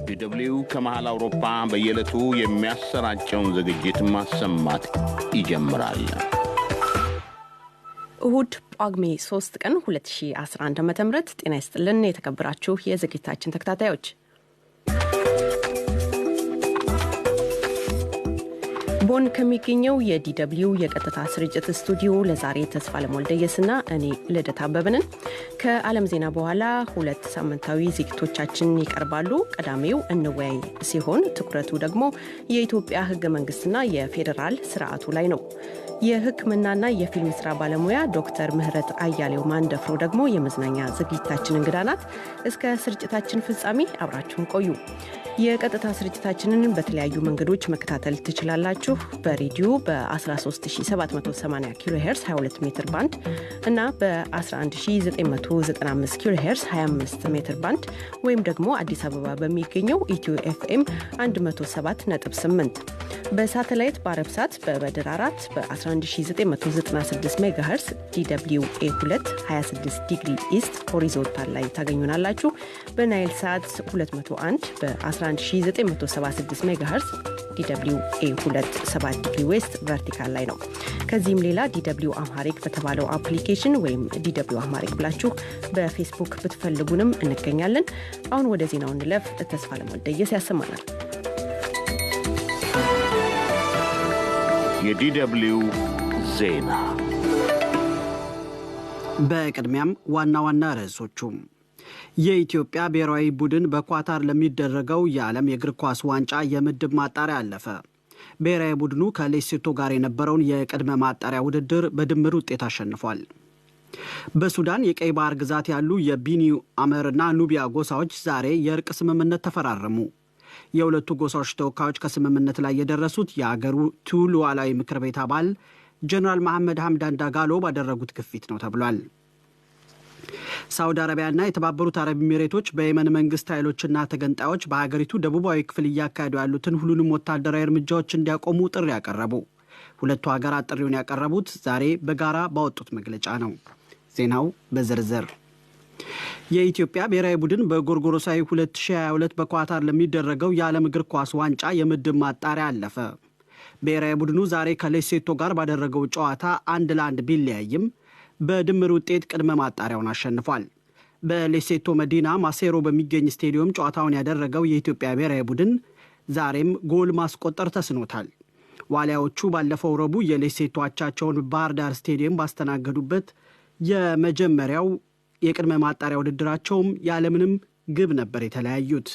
ዲደብሊው ከመሃል አውሮፓ በየዕለቱ የሚያሰራጨውን ዝግጅት ማሰማት ይጀምራል። እሁድ ጳጉሜ 3 ቀን 2011 ዓ.ም። ጤና ይስጥልን የተከበራችሁ የዝግጅታችን ተከታታዮች። ቦን ከሚገኘው የዲደብሊው የቀጥታ ስርጭት ስቱዲዮ ለዛሬ ተስፋለም ወልደየስና እኔ ልደት አበበንን ከዓለም ዜና በኋላ ሁለት ሳምንታዊ ዝግጅቶቻችን ይቀርባሉ። ቀዳሚው እንወያይ ሲሆን ትኩረቱ ደግሞ የኢትዮጵያ ሕገ መንግስትና የፌዴራል ስርዓቱ ላይ ነው። የሕክምናና የፊልም ስራ ባለሙያ ዶክተር ምህረት አያሌው ማንደፍሮ ደግሞ የመዝናኛ ዝግጅታችን እንግዳ ናት። እስከ ስርጭታችን ፍጻሜ አብራችሁን ቆዩ። የቀጥታ ስርጭታችንን በተለያዩ መንገዶች መከታተል ትችላላችሁ። በሬዲዮ በ13780 ኪሎ ሄርስ 22 ሜትር ባንድ እና በ11995 ኪሎ ሄርስ 25 ሜትር ባንድ ወይም ደግሞ አዲስ አበባ በሚገኘው ኢትዮ ኤፍኤም 107.8 በሳተላይት በአረብ ሳት በበድር 4 በ11996 ሜጋ ሄርስ DW A2 26 ዲግሪ east horizontal ላይ ታገኙናላችሁ። በናይል ሳት 201 በ11976 ሜጋ ሄርስ DW A2 7 ዲግሪ west vertical ላይ ነው። ከዚህም ሌላ DW Amharic በተባለው application ወይም DW Amharic ብላችሁ በፌስቡክ ብትፈልጉንም እንገኛለን። አሁን ወደ ዜናው እንለፍ። ተስፋለም ወልደየስ ያሰማናል። የዲደብሊው ዜና። በቅድሚያም ዋና ዋና ርዕሶቹ የኢትዮጵያ ብሔራዊ ቡድን በኳታር ለሚደረገው የዓለም የእግር ኳስ ዋንጫ የምድብ ማጣሪያ አለፈ። ብሔራዊ ቡድኑ ከሌሴቶ ጋር የነበረውን የቅድመ ማጣሪያ ውድድር በድምር ውጤት አሸንፏል። በሱዳን የቀይ ባህር ግዛት ያሉ የቢኒ አመርና ኑቢያ ጎሳዎች ዛሬ የእርቅ ስምምነት ተፈራረሙ። የሁለቱ ጎሳዎች ተወካዮች ከስምምነት ላይ የደረሱት የአገሪቱ ሉዓላዊ ምክር ቤት አባል ጀኔራል መሐመድ ሐምዳን ዳጋሎ ባደረጉት ግፊት ነው ተብሏል። ሳውዲ አረቢያና የተባበሩት አረብ ኤሚሬቶች በየመን መንግስት ኃይሎችና ተገንጣዮች በሀገሪቱ ደቡባዊ ክፍል እያካሄዱ ያሉትን ሁሉንም ወታደራዊ እርምጃዎች እንዲያቆሙ ጥሪ ያቀረቡ። ሁለቱ ሀገራት ጥሪውን ያቀረቡት ዛሬ በጋራ ባወጡት መግለጫ ነው። ዜናው በዝርዝር። የኢትዮጵያ ብሔራዊ ቡድን በጎርጎሮሳዊ 2022 በኳታር ለሚደረገው የዓለም እግር ኳስ ዋንጫ የምድብ ማጣሪያ አለፈ። ብሔራዊ ቡድኑ ዛሬ ከሌሴቶ ጋር ባደረገው ጨዋታ 1-1 ቢለያይም በድምር ውጤት ቅድመ ማጣሪያውን አሸንፏል። በሌሴቶ መዲና ማሴሮ በሚገኝ ስቴዲየም ጨዋታውን ያደረገው የኢትዮጵያ ብሔራዊ ቡድን ዛሬም ጎል ማስቆጠር ተስኖታል። ዋሊያዎቹ ባለፈው ረቡዕ የሌሴቶ አቻቸውን ባህር ዳር ስቴዲየም ባስተናገዱበት የመጀመሪያው የቅድመ ማጣሪያ ውድድራቸውም ያለምንም ግብ ነበር የተለያዩት።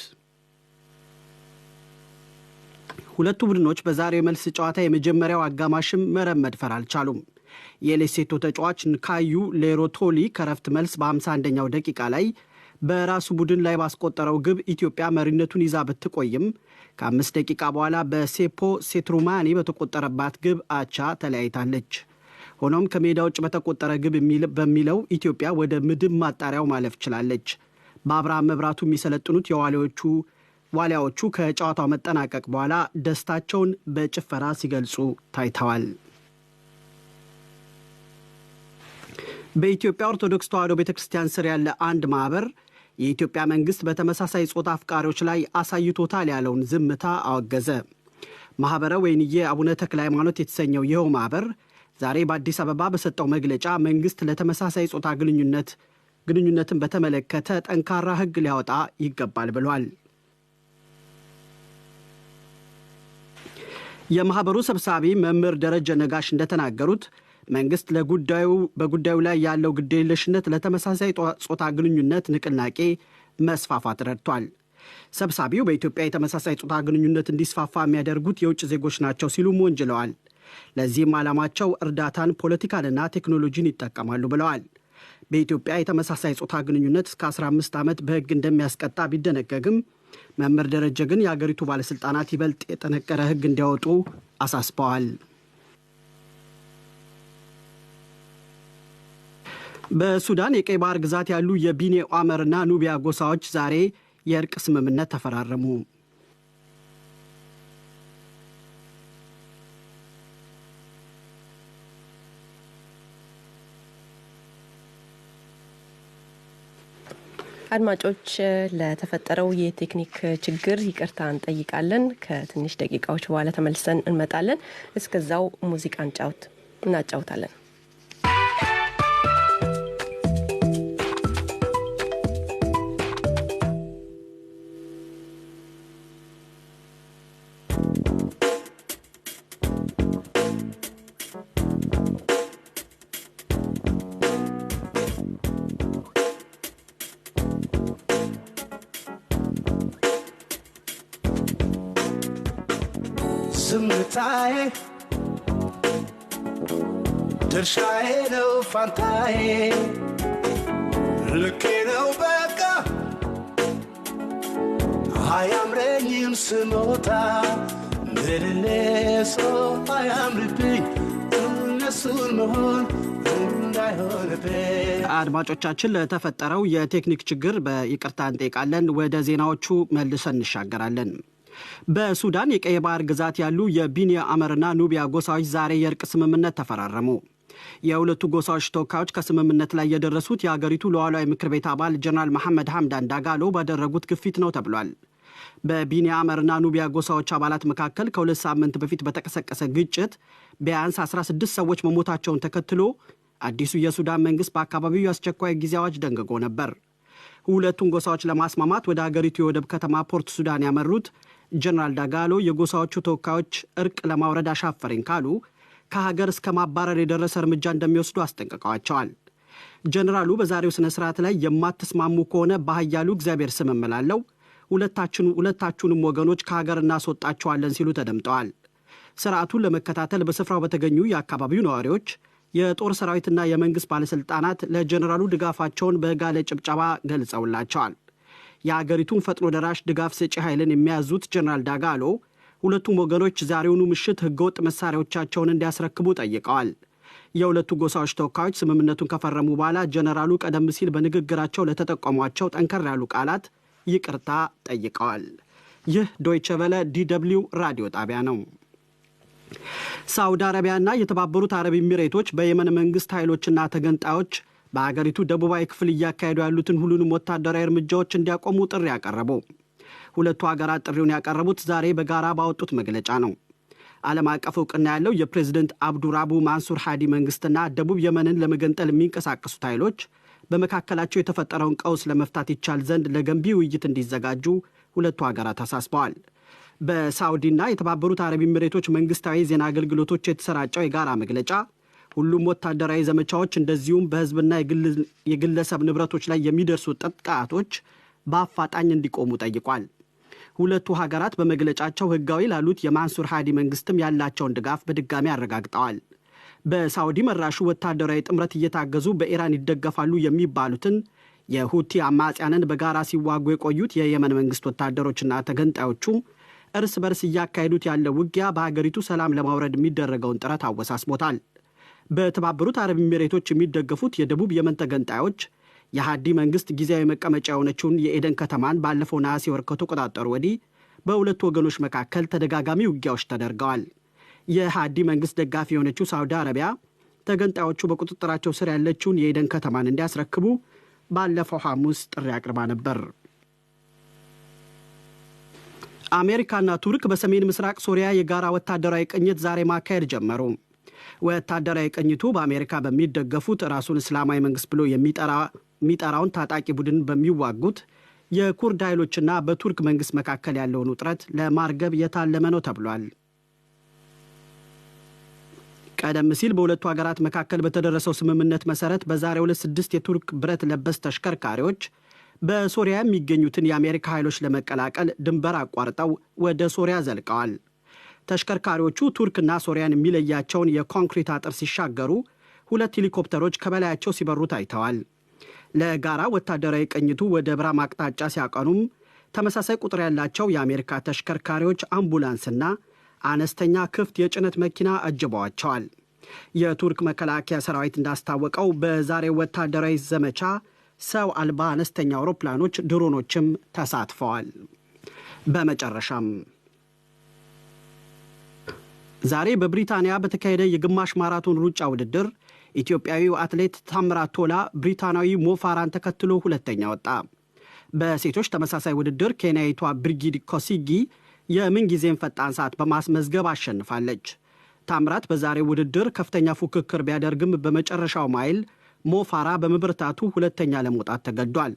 ሁለቱ ቡድኖች በዛሬው የመልስ ጨዋታ የመጀመሪያው አጋማሽም መረብ መድፈር አልቻሉም። የሌሴቶ ተጫዋች ንካዩ ሌሮቶሊ ከረፍት መልስ በ51ኛው ደቂቃ ላይ በራሱ ቡድን ላይ ባስቆጠረው ግብ ኢትዮጵያ መሪነቱን ይዛ ብትቆይም ከ5 ደቂቃ በኋላ በሴፖ ሴትሩማኒ በተቆጠረባት ግብ አቻ ተለያይታለች። ሆኖም ከሜዳ ውጭ በተቆጠረ ግብ በሚለው ኢትዮጵያ ወደ ምድብ ማጣሪያው ማለፍ ችላለች። በአብርሃም መብራቱ የሚሰለጥኑት የዋሊያዎቹ ከጨዋታው መጠናቀቅ በኋላ ደስታቸውን በጭፈራ ሲገልጹ ታይተዋል። በኢትዮጵያ ኦርቶዶክስ ተዋሕዶ ቤተ ክርስቲያን ስር ያለ አንድ ማኅበር የኢትዮጵያ መንግሥት በተመሳሳይ ጾታ አፍቃሪዎች ላይ አሳይቶታል ያለውን ዝምታ አወገዘ። ማኅበረ ወይንዬ አቡነ ተክለ ሃይማኖት የተሰኘው ይኸው ማኅበር ዛሬ በአዲስ አበባ በሰጠው መግለጫ መንግሥት ለተመሳሳይ ጾታ ግንኙነትን በተመለከተ ጠንካራ ሕግ ሊያወጣ ይገባል ብሏል። የማኅበሩ ሰብሳቢ መምህር ደረጀ ነጋሽ እንደተናገሩት መንግስት በጉዳዩ ላይ ያለው ግዴለሽነት ለተመሳሳይ ጾታ ግንኙነት ንቅናቄ መስፋፋት ረድቷል። ሰብሳቢው በኢትዮጵያ የተመሳሳይ ጾታ ግንኙነት እንዲስፋፋ የሚያደርጉት የውጭ ዜጎች ናቸው ሲሉም ወንጅለዋል። ለዚህም ዓላማቸው እርዳታን፣ ፖለቲካንና ቴክኖሎጂን ይጠቀማሉ ብለዋል። በኢትዮጵያ የተመሳሳይ ጾታ ግንኙነት እስከ 15 ዓመት በሕግ እንደሚያስቀጣ ቢደነገግም መምህር ደረጀ ግን የአገሪቱ ባለሥልጣናት ይበልጥ የጠነከረ ሕግ እንዲያወጡ አሳስበዋል። በሱዳን የቀይ ባህር ግዛት ያሉ የቢኒ ኦመርና ኑቢያ ጎሳዎች ዛሬ የእርቅ ስምምነት ተፈራረሙ። አድማጮች፣ ለተፈጠረው የቴክኒክ ችግር ይቅርታ እንጠይቃለን። ከትንሽ ደቂቃዎች በኋላ ተመልሰን እንመጣለን። እስከዛው ሙዚቃ እናጫውታለን። ዝምታዬ ድርሻዬ ነው ፋንታዬ፣ ልኬ ነው በቃ፣ አያምረኝም ስሞታ፣ ምልልሶ አያምርብኝ እነሱን መሆን እንዳይሆንብኝ። አድማጮቻችን፣ ለተፈጠረው የቴክኒክ ችግር በይቅርታ እንጠይቃለን። ወደ ዜናዎቹ መልሰን እንሻገራለን። በሱዳን የቀይ ባህር ግዛት ያሉ የቢኒ አመርና ኑቢያ ጎሳዎች ዛሬ የእርቅ ስምምነት ተፈራረሙ። የሁለቱ ጎሳዎች ተወካዮች ከስምምነት ላይ የደረሱት የአገሪቱ ሉዓላዊ ምክር ቤት አባል ጀነራል መሐመድ ሐምዳን ዳጋሎ ባደረጉት ግፊት ነው ተብሏል። በቢኒ አመርና ኑቢያ ጎሳዎች አባላት መካከል ከ2 ሳምንት በፊት በተቀሰቀሰ ግጭት ቢያንስ 16 ሰዎች መሞታቸውን ተከትሎ አዲሱ የሱዳን መንግስት በአካባቢው የአስቸኳይ ጊዜ አዋጅ ደንግጎ ነበር። ሁለቱን ጎሳዎች ለማስማማት ወደ አገሪቱ የወደብ ከተማ ፖርት ሱዳን ያመሩት ጀነራል ዳጋሎ የጎሳዎቹ ተወካዮች እርቅ ለማውረድ አሻፈረኝ ካሉ ከሀገር እስከ ማባረር የደረሰ እርምጃ እንደሚወስዱ አስጠንቅቀዋቸዋል። ጀነራሉ በዛሬው ስነ ስርዓት ላይ የማትስማሙ ከሆነ በኃያሉ እግዚአብሔር ስም እምላለሁ ሁለታችሁንም ወገኖች ከሀገር እናስወጣችኋለን ሲሉ ተደምጠዋል። ስርዓቱን ለመከታተል በስፍራው በተገኙ የአካባቢው ነዋሪዎች፣ የጦር ሰራዊትና የመንግሥት ባለሥልጣናት ለጀነራሉ ድጋፋቸውን በጋለ ጭብጨባ ገልጸውላቸዋል። የአገሪቱን ፈጥኖ ደራሽ ድጋፍ ሰጪ ኃይልን የሚያዙት ጀነራል ዳጋሎ ሁለቱም ወገኖች ዛሬውኑ ምሽት ህገወጥ መሳሪያዎቻቸውን እንዲያስረክቡ ጠይቀዋል። የሁለቱ ጎሳዎች ተወካዮች ስምምነቱን ከፈረሙ በኋላ ጀነራሉ ቀደም ሲል በንግግራቸው ለተጠቀሟቸው ጠንከር ያሉ ቃላት ይቅርታ ጠይቀዋል። ይህ ዶይቸ ቨለ ዲደብሊው ራዲዮ ጣቢያ ነው። ሳውዲ አረቢያና የተባበሩት አረብ ኤሚሬቶች በየመን መንግስት ኃይሎችና ተገንጣዮች በአገሪቱ ደቡባዊ ክፍል እያካሄዱ ያሉትን ሁሉንም ወታደራዊ እርምጃዎች እንዲያቆሙ ጥሪ አቀረቡ። ሁለቱ ሀገራት ጥሪውን ያቀረቡት ዛሬ በጋራ ባወጡት መግለጫ ነው። ዓለም አቀፍ እውቅና ያለው የፕሬዝደንት አብዱራቡ ማንሱር ሃዲ መንግስትና ደቡብ የመንን ለመገንጠል የሚንቀሳቀሱት ኃይሎች በመካከላቸው የተፈጠረውን ቀውስ ለመፍታት ይቻል ዘንድ ለገንቢ ውይይት እንዲዘጋጁ ሁለቱ ሀገራት አሳስበዋል። በሳውዲና የተባበሩት አረብ ኤሚሬቶች መንግስታዊ ዜና አገልግሎቶች የተሰራጨው የጋራ መግለጫ ሁሉም ወታደራዊ ዘመቻዎች እንደዚሁም በህዝብና የግለሰብ ንብረቶች ላይ የሚደርሱ ጥቃቶች በአፋጣኝ እንዲቆሙ ጠይቋል። ሁለቱ ሀገራት በመግለጫቸው ህጋዊ ላሉት የማንሱር ሃዲ መንግስትም ያላቸውን ድጋፍ በድጋሚ አረጋግጠዋል። በሳውዲ መራሹ ወታደራዊ ጥምረት እየታገዙ በኢራን ይደገፋሉ የሚባሉትን የሁቲ አማጽያንን በጋራ ሲዋጉ የቆዩት የየመን መንግስት ወታደሮችና ተገንጣዮቹ እርስ በርስ እያካሄዱት ያለው ውጊያ በሀገሪቱ ሰላም ለማውረድ የሚደረገውን ጥረት አወሳስቦታል። በተባበሩት አረብ ኤሚሬቶች የሚደገፉት የደቡብ የመን ተገንጣዮች የሃዲ መንግስት ጊዜያዊ መቀመጫ የሆነችውን የኤደን ከተማን ባለፈው ነሐሴ ወር ከተቆጣጠሩ ወዲህ በሁለቱ ወገኖች መካከል ተደጋጋሚ ውጊያዎች ተደርገዋል። የሃዲ መንግስት ደጋፊ የሆነችው ሳውዲ አረቢያ ተገንጣዮቹ በቁጥጥራቸው ስር ያለችውን የኤደን ከተማን እንዲያስረክቡ ባለፈው ሐሙስ ጥሪ አቅርባ ነበር። አሜሪካና ቱርክ በሰሜን ምስራቅ ሶሪያ የጋራ ወታደራዊ ቅኝት ዛሬ ማካሄድ ጀመሩ። ወታደራዊ ቅኝቱ በአሜሪካ በሚደገፉት ራሱን እስላማዊ መንግስት ብሎ የሚጠራውን ታጣቂ ቡድን በሚዋጉት የኩርድ ኃይሎችና በቱርክ መንግስት መካከል ያለውን ውጥረት ለማርገብ የታለመ ነው ተብሏል። ቀደም ሲል በሁለቱ ሀገራት መካከል በተደረሰው ስምምነት መሰረት በዛሬው ዕለት ስድስት የቱርክ ብረት ለበስ ተሽከርካሪዎች በሶሪያ የሚገኙትን የአሜሪካ ኃይሎች ለመቀላቀል ድንበር አቋርጠው ወደ ሶሪያ ዘልቀዋል። ተሽከርካሪዎቹ ቱርክና ሶሪያን የሚለያቸውን የኮንክሪት አጥር ሲሻገሩ ሁለት ሄሊኮፕተሮች ከበላያቸው ሲበሩ ታይተዋል። ለጋራ ወታደራዊ ቅኝቱ ወደ ብራም አቅጣጫ ሲያቀኑም ተመሳሳይ ቁጥር ያላቸው የአሜሪካ ተሽከርካሪዎች፣ አምቡላንስና አነስተኛ ክፍት የጭነት መኪና አጅበዋቸዋል። የቱርክ መከላከያ ሰራዊት እንዳስታወቀው በዛሬው ወታደራዊ ዘመቻ ሰው አልባ አነስተኛ አውሮፕላኖች፣ ድሮኖችም ተሳትፈዋል። በመጨረሻም ዛሬ በብሪታንያ በተካሄደ የግማሽ ማራቶን ሩጫ ውድድር ኢትዮጵያዊው አትሌት ታምራት ቶላ ብሪታናዊ ሞ ፋራን ተከትሎ ሁለተኛ ወጣ። በሴቶች ተመሳሳይ ውድድር ኬንያዊቷ ብርጊድ ኮሲጊ የምንጊዜም ፈጣን ሰዓት በማስመዝገብ አሸንፋለች። ታምራት በዛሬው ውድድር ከፍተኛ ፉክክር ቢያደርግም በመጨረሻው ማይል ሞ ፋራ በመበርታቱ ሁለተኛ ለመውጣት ተገዷል።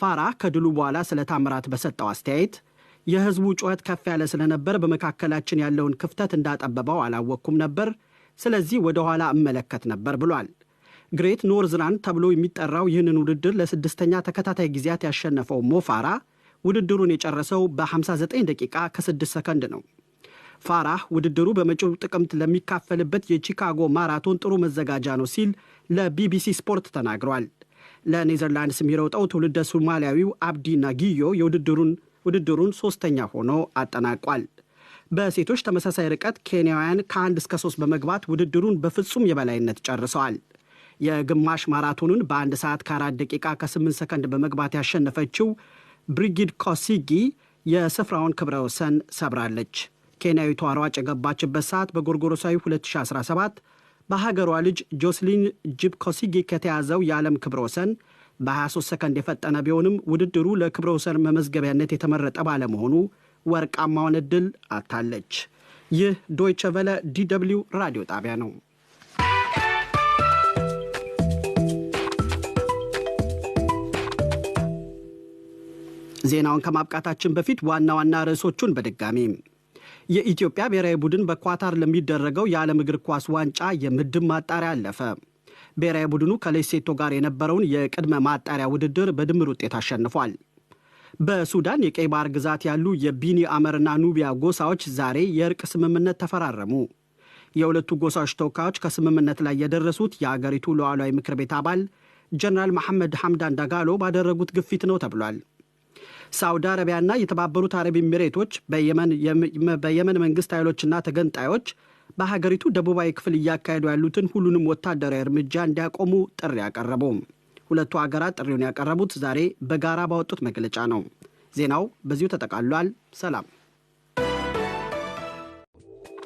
ፋራ ከድሉ በኋላ ስለ ታምራት በሰጠው አስተያየት የሕዝቡ ጩኸት ከፍ ያለ ስለነበር በመካከላችን ያለውን ክፍተት እንዳጠበበው አላወቅኩም ነበር፣ ስለዚህ ወደ ኋላ እመለከት ነበር ብሏል። Great North Run ተብሎ የሚጠራው ይህንን ውድድር ለስድስተኛ ተከታታይ ጊዜያት ያሸነፈው ሞ ፋራ ውድድሩን የጨረሰው በ59 ደቂቃ ከ6 ሰከንድ ነው። ፋራህ ውድድሩ በመጪው ጥቅምት ለሚካፈልበት የቺካጎ ማራቶን ጥሩ መዘጋጃ ነው ሲል ለቢቢሲ ስፖርት ተናግሯል። ለኔዘርላንድስ የሚሮጠው ትውልደ ሶማሊያዊው አብዲ ናጊዮ ውድድሩን ሶስተኛ ሆኖ አጠናቋል። በሴቶች ተመሳሳይ ርቀት ኬንያውያን ከአንድ እስከ ሶስት በመግባት ውድድሩን በፍጹም የበላይነት ጨርሰዋል። የግማሽ ማራቶኑን በ1 ሰዓት ከ4 ደቂቃ ከ8 ሰከንድ በመግባት ያሸነፈችው ብሪጊድ ኮሲጊ የስፍራውን ክብረ ወሰን ሰብራለች። ኬንያዊቷ ሯጭ የገባችበት ሰዓት በጎርጎሮሳዊ 2017 በሀገሯ ልጅ ጆስሊን ጂፕኮሲጊ ከተያዘው የዓለም ክብረ ወሰን በ23 ሰከንድ የፈጠነ ቢሆንም ውድድሩ ለክብረ ወሰን መመዝገቢያነት የተመረጠ ባለመሆኑ ወርቃማውን ዕድል አጥታለች። ይህ ዶይቸ ቨለ DW ራዲዮ ጣቢያ ነው። ዜናውን ከማብቃታችን በፊት ዋና ዋና ርዕሶቹን በድጋሚ። የኢትዮጵያ ብሔራዊ ቡድን በኳታር ለሚደረገው የዓለም እግር ኳስ ዋንጫ የምድብ ማጣሪያ አለፈ። ብሔራዊ ቡድኑ ከሌሴቶ ጋር የነበረውን የቅድመ ማጣሪያ ውድድር በድምር ውጤት አሸንፏል። በሱዳን የቀይ ባህር ግዛት ያሉ የቢኒ አመርና ኑቢያ ጎሳዎች ዛሬ የእርቅ ስምምነት ተፈራረሙ። የሁለቱ ጎሳዎች ተወካዮች ከስምምነት ላይ የደረሱት የአገሪቱ ሉዓላዊ ምክር ቤት አባል ጀነራል መሐመድ ሐምዳን ዳጋሎ ባደረጉት ግፊት ነው ተብሏል። ሳውዲ አረቢያና የተባበሩት አረብ ኤሚሬቶች በየመን መንግስት ኃይሎችና ተገንጣዮች በሀገሪቱ ደቡባዊ ክፍል እያካሄዱ ያሉትን ሁሉንም ወታደራዊ እርምጃ እንዲያቆሙ ጥሪ አቀረቡ። ሁለቱ ሀገራት ጥሪውን ያቀረቡት ዛሬ በጋራ ባወጡት መግለጫ ነው። ዜናው በዚሁ ተጠቃሏል። ሰላም።